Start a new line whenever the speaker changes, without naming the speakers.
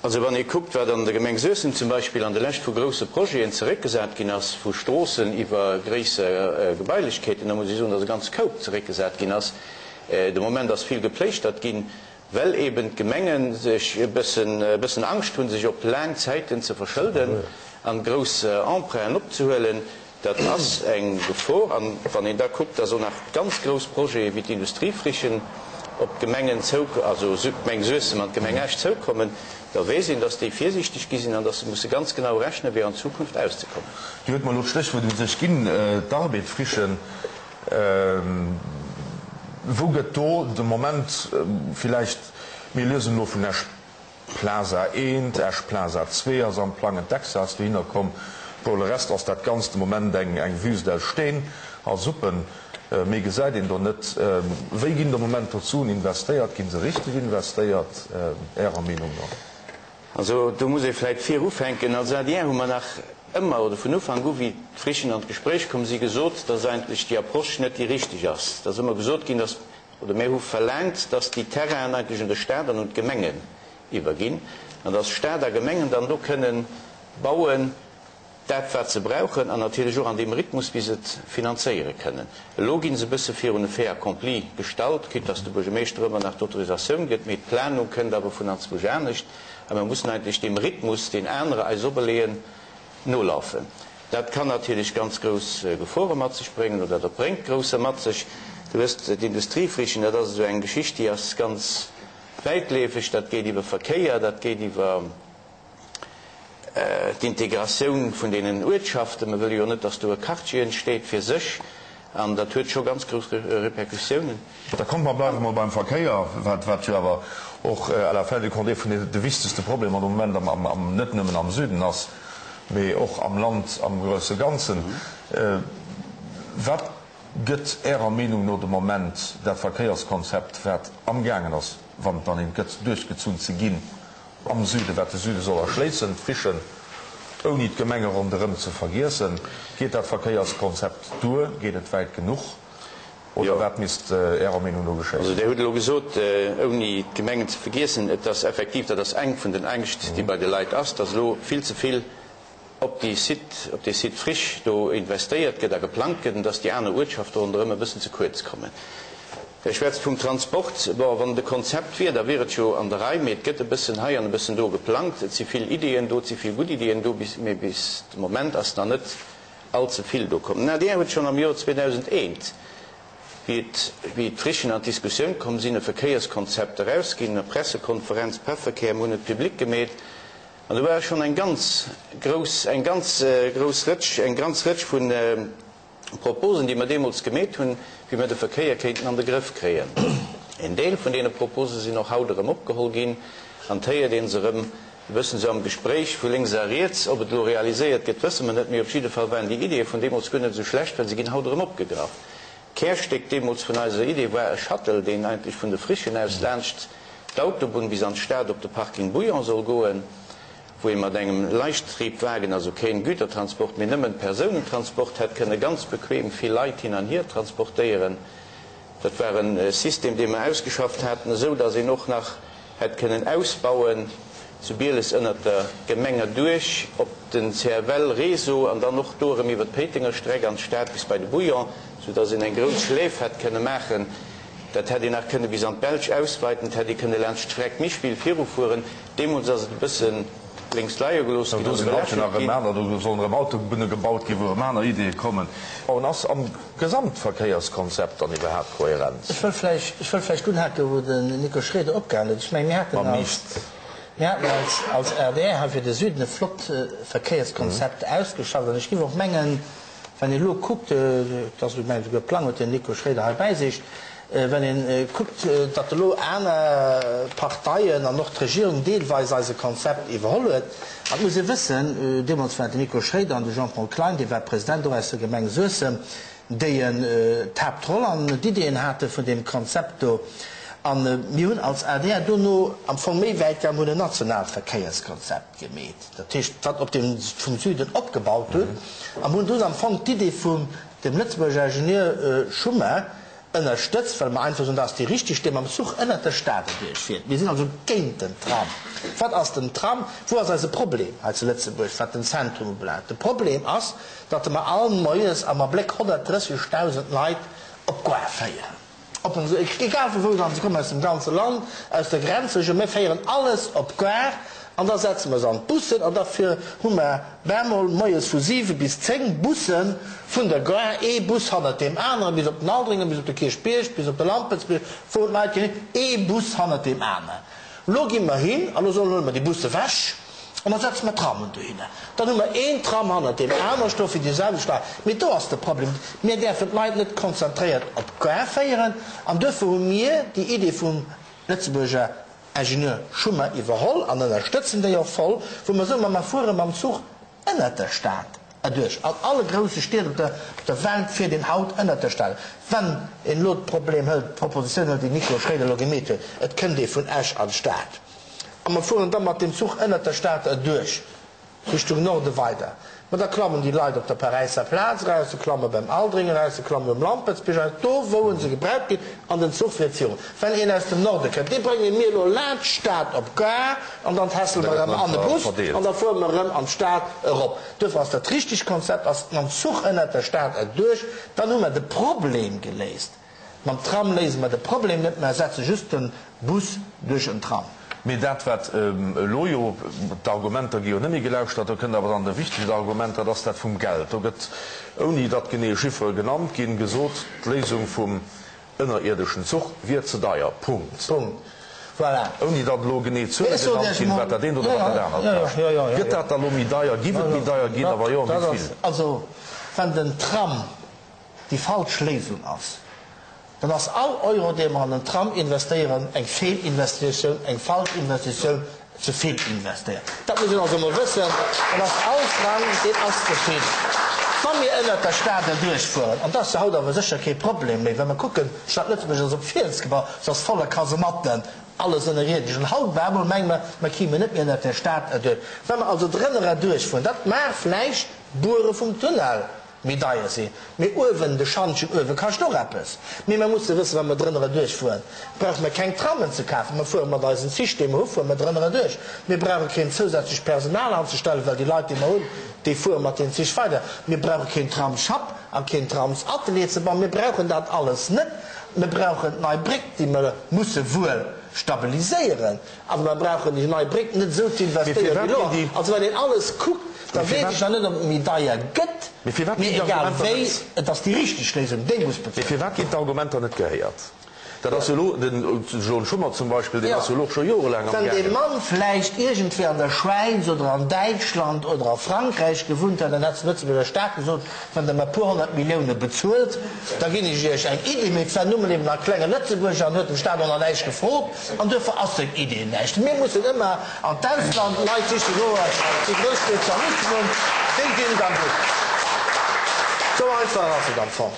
Also wann ee kuckt, wat an der Gemeng Suessem zum Beispill an der Lescht vu grousse Projeten zeréckgesat ginn ass, vu Stroossen iwwer gréisser Gebailechkeeten, da muss ech soen, datt e ganz Koup zeréckgesat ginn ass. De Moment ass vill gepléischtert ginn, well eben d'Gemenge sech e bëssen, e bëssen Angscht hunn, sech op laang Zäiten ze verschëlden an grouss Emprunten opzehuelen. Dat ass eng Gefor. An wann een da kuckt, dass och nach ganz grouss Projete wéi d'Industriefrichen op d'Gemengen zou, also d'Gemeng Suessem an d'Gemeng Esch zoukommen, da weess een, dass déi virsiichteg gi sinn an dass se musse ganz genau rechnen, fir an Zukunft auszekommen.
Dir hutt mer elo d'Stéchwuert u sech ginn, d'Arbed-Frichen. Wou gëtt do de Moment villäicht, mir liesen elo vun Esch Plaza eent, Esch Plaza zwee ass am Plangen, d'Exa ass dohinner komm. Pour le reste ass dat Ganzt de Moment eng eng Wüst aus Steen a Suppen. Méi gesäit een do net. Wéi ginn de Moment do d'Suen investéiert? Gi se richteg investéiert, Ärer Meenung no?
Also do muss ee vläit vir ufänken. Als adr hu mer nach ëmmer, oder vun Ufank u wéi d'Frichen an d'Gespréich komm si, gesot, dass eigentlech déi Approche net déi richteg ass. Et ass ëmmer gesot ginn, dass oder mir hu verlaangt, dass déi Terrainen eigentlech un de Stat an un d'Gemengen iwwerginn an dass Stat a Gemengen dann do kënnen bauen, dat wat se brauchen an natierlech och an deem Rhythmus wéi se et finanzéiere kënnen. Elo gi se e bësse virun e Fait accompli gestallt, quitte dass de Buergermeeschter ëmmer nach d'Autorisatioun gëtt, mee d'Planung kënnt awer vun anzwousch anescht a mir mussen eigentlech deem Rhythmus, deen anerer eis operleeën, nolaufen. Dat kann natierlech ganz grouss Gefore mat sech bréngen, oder dat bréngt grousser mat sech. Du hues d'Industriefrichen, dat ass esou eng Geschicht, déi ass ganz wäitleefeg. Dat geet iwwer Verkéier, dat geet iwwer d'Integratioun vun deenen Uertschaften. Mir wëlle jo net, dass do e Quartier entsteet fir sech. An dat huet scho ganz grouss Repercussiounen.
Da kommt, mer bleiwe mol beim Verkéier, wat wat jo awer och à la fin du compte ee vun de wichtegste Problemer de Moment am, am, net nëmmen am Süden ass, mee och am Land am grousse Ganzen. Wat gëtt Ärer Meenung no de Moment dat Verkéierskonzept, wat amgaangen ass, wann et dann eent gëtt, duerchgezunn ze ginn am Süden, wat de Süde soll erschléissen, d'Frichen, ouni d'Gemenge ronderëm ze vergiessen? Geet dat Verkéierskonzept duer? Geet et wäit genuch? Oder wat misst Ärer Meenung no geschéien?
Also Dir hutt elo gesot, ouni d'Gemengen ze vergiessen, et ass effektiv, dat ass eng vun den Ängscht, déi bei de Leit ass, datt elo vill ze vill op déi Site, op dee Site Friche do investéiert gëtt a geplangt gëtt an datt déi aner Uertschafte ronderëm e bëssen ze kuerz kommen. Dir schwätzt vum Transport. Bon, wann et e Konzept wier, da wier et jo an der Rei, mee et gëtt e bëssen hei an e bëssen do geplangt. Et si vill Ideeën do, et si vill gutt Ideeën do, mee bis de Moment ass nach net all ze vill do komm. Den adr huet schonn am Joer 2001, wéi et, wéi d'Frichen an d'Diskussioun komm sinn, e Verkéierskonzept erausginn, eng Pressekonferenz, Pefferkär, mir hunn et public gemeet an do ware schonn eng ganz grouss, eng ganz grouss Rëtsch, eng ganz Rëtsch vu Proposen, déi mer deemools gemeet hunn, wéi mer de Verkéier kéinten an de Grëff kréien. En Deel vun deene Propose sinn och haut erëm opgeholl ginn an 't héiert ee se erëm E bëssen esou am Gespréich vu lénks a riets. Ob et elo realiséiert gëtt, wësse mer net, mee op jidde Fall waren déi Ideeë vun deemools guer net esou schlecht, well se ginn haut erëm opgegraff. D'Kärstéck deemools vun eiser Idee war e Shuttle, deen eigentlech vun de Frichen aus laanscht d'Autobunn bis an d'Stad op de Parking Bouillon soll goen, wou ee mat engem Leichttriebwagen, also keen Gütertransport, mee nëmmen Persounentransport, hätt kënne ganz bequem vill Leit hin an hier transportéieren. Dat war e System, dee mer ausgeschafft haten, esou datt een och nach hätt kënnen ausbauen zu Bieles ënnert der Gemeng erduerch op den CFL-Réseau an dann och do erëm iwwer d'Péitenger Streck an d'Stad bis bei de Bouillon, sou datt een eng grouss Schläf hätt kënne maachen. Dat hätt een nach kënne bis an d'Belsch ausweiten, et hätt ee kënne laanscht d'Streck Micheville virufueren. Deemools ass et e bësse lénks leie gelooss ginn
Do
oder
sinn haut jo
belächelt
nach erëm
ginn.
aner, do sollen erëm Autobunne gebaut ginn, wou erëm aner Ideeë kommen. Bauen ass am Gesamtverkéierskonzept dann iwwerhaapt kohärent?
Ech wëll vläicht, ech wëll vläicht unhaken, wou den Nico Schroeder opgehalen huet. Ech mengen, mir haten
Mam
als,
Miicht.
mir haten als, als adr hei fir de Süden e flott Verkéierskonzept ausgeschafft. An ech géif och mengen, wann een elo kuckt, et ass, ech mengen, esouguer e Plang huet den Nico Schroeder hei bäi sech, wann ee kuckt, datt elo aner Parteien an och d'Regierung deelweis eise Konzept iwwerholl huet. An et muss ee wëssen, deemools war et den Nico Schroeder an de Jean-Paul Klein, dee war President och aus der Gemeng Suessem, déi d'Haaptroll an d'Ideeën hate vun deem Konzept do. A mir hunn als adr dono am Fong méi wäit gaang, hunn en nationaalt Verkéierskonzept gemeet, dat heescht, wat op deem vum Süden opgebaut huet, an hunn dunn am Fong d'Idee vum dem Lëtzebuerger Ingenieur Schummer. Ënnerstëtzt, well mer einfach soen, dat ass déi richteg, dee mam Zuch ënnert der Stad erduerch fiert. Mir sinn also géint den Tram. Wat ass den Tram? Wou ass eise Problem hei zu Lëtzebuerg, wat den Zentrum ubelaangt? De Problem ass, datt mer all Moies am Abléck 130.000 Leit op d'Gare féieren. Op den, egal vu wou se kommen, aus dem ganze Land, aus der Grenzregioun, mir féieren alles op d'Gare an da setze mer se an d'Bussen an da hu mer bemol moies vu 7 bis 10 Busse vun der Gare, ee Bus hannert deem aneren, bis op den Aldringen, bis op de Kierchbierg, bis op de Lampertsbierg, wou d'Leit ginn, ee Bus hannert deem aneren. Elo gi mer hin a lo solle huele mer déi Busse ewech an da setze mer Trammen dohinner. Dann hu mer een Tram hannert deem anere stoe fir déi selwecht Leit. Mee do ass de Problem, Mir däerfen d'Leit net konzentréiert op d'Gare féieren an duerfir hu mir déi Idee vum Lëtzebuerger Ingenieur Schummer iwwerholl an ënnerstëtzen déi och voll, wou mer soen, ma mer fuere mam Zuch ënnert der Stad erduerch. An alle grousse Stied op der Welt fiert een haut ënnert der Stad. Wann een elo d'Problem hëlt, d'Propositioun hëlt, déi Nico Schroeder elo gemeet huet, et kënnt ee vun Esch an d'Stad a mer fueren da mat deem Zuch ënnert der Stad erduerch, Richtung Norde weider. Ma da klammen déi Leit op der Paräisser Plaz eraus, se klamme beim Aldring eraus, se klamme beim Lampertsbierg eraus, do wou se gebraucht ginn, an den Zuch fiert virun. Wenn een aus dem Norde kënnt, dee brénge mir elo laanscht d'Stad op d'Gare an dann tässele mer erëm an de Bus an da fuere mer erëm an d'Stad erop. Duerfir ass dat richtegt Konzept ass mam Zuch ënnert der Stad erduerch, dann hu mer de Problem geléist. Mam Tram léise mer de Problem net, mer ersetze just de Bus duerch en Tram.
Mee dat, wat elo jo, d'Argumenter gi jo net méi gelauschtert, do kënnt awer dann e wichtegt Argument, dat ass dat vum Geld. Do gëtt, ouni datt genee Chiffere genannt ginn, gesot, d'Léisung vum ënnerierdeschen Zuch wier ze deier. Punkt.
Punkt. Voilà.
Ouni datt elo genee Zuele genannt ginn, wat dat eent oder wat dat anert kascht. Gëtt dat da elo méi deier? Giff et méi deier ginn? A wa jo, ëm wéi vill?
Also, wann den Tram déi falsch Léisung ass, dann ass all Euro, dee mer an den Tram investéieren, eng Feelinvestitioun, eng falsch Investitioun, ze vill investéiert. Dat muss een also emol wëssen, dann ass all Frang, deen ass ze vill. Wa mir ënnert der Stad erduerchfueren, an dat ass jo haut awer sécher kee Problem méi, wa mer kucken, d'Stad Lëtzebuerg ass op Fiels gebaut, se ass voller Kasematten, alles ënnerierdesch, an haut op eemol menge mer, mer kimen net méi ënnert der Stad erduerch. Wa mer also drënner erduerchfueren, dat mag vläicht d'Buere vum Tunnel Méi deier sinn. Mee uewen, de Schantjen uewe kascht och eppes. Mee mer musse wëssen, wa mer drënner erduerch fueren, brauche mer keng Trammen ze kafen. Mer fuere mat eisen Zich, déi mer hu, fuere mer drënner erduerch. Mir brauche keen zousätzlecht Personal anzestellen, well déi Leit, déi mer hunn, déi fuere mat den Zich weider. Mir brauche keen Tramsschapp a keen Tramsatelier ze bauen. Mir brauchen dat alles net. Mir brauchen d'nei Bréck, déi mer musse wuel stabiliséieren. Awer mer brauchen déi nei Bréck net esou ze investéieren wéi elo. Also wann een alles kuckt, da weess ech nach net, ob et méi deier gëtt, mee egal wéi, et ass déi richteg Léisung, déi muss
bezuelt ginn. Mee firwat ginn d'Argumenter net gehéiert? Dat ass jo elo, den John Schummer zum Beispill, deen ass jo elo och scho jorelaang am
Wann dee
gaangen.
Mann vläicht iergendwéi an der Schwäiz oder an Däitschland oder a Frankräich gewunnt hätt, dann hätt de Lëtzebuerger Staat gesot, Wann Der mer e puer 100 Millioune bezuelt, da ginn ech Iech eng Iddi. Mee et war nu mol eben e klenge Lëtzebuerger an huet dem Staat och nach näischt gefrot. An duerfir ass seng Idee näischt. Mir mussen ëmmer an d'Ausland Leit siche goen, déi grouss Spezialisten hunn, déi sinn da gutt. Sou einfach ass et am Fong.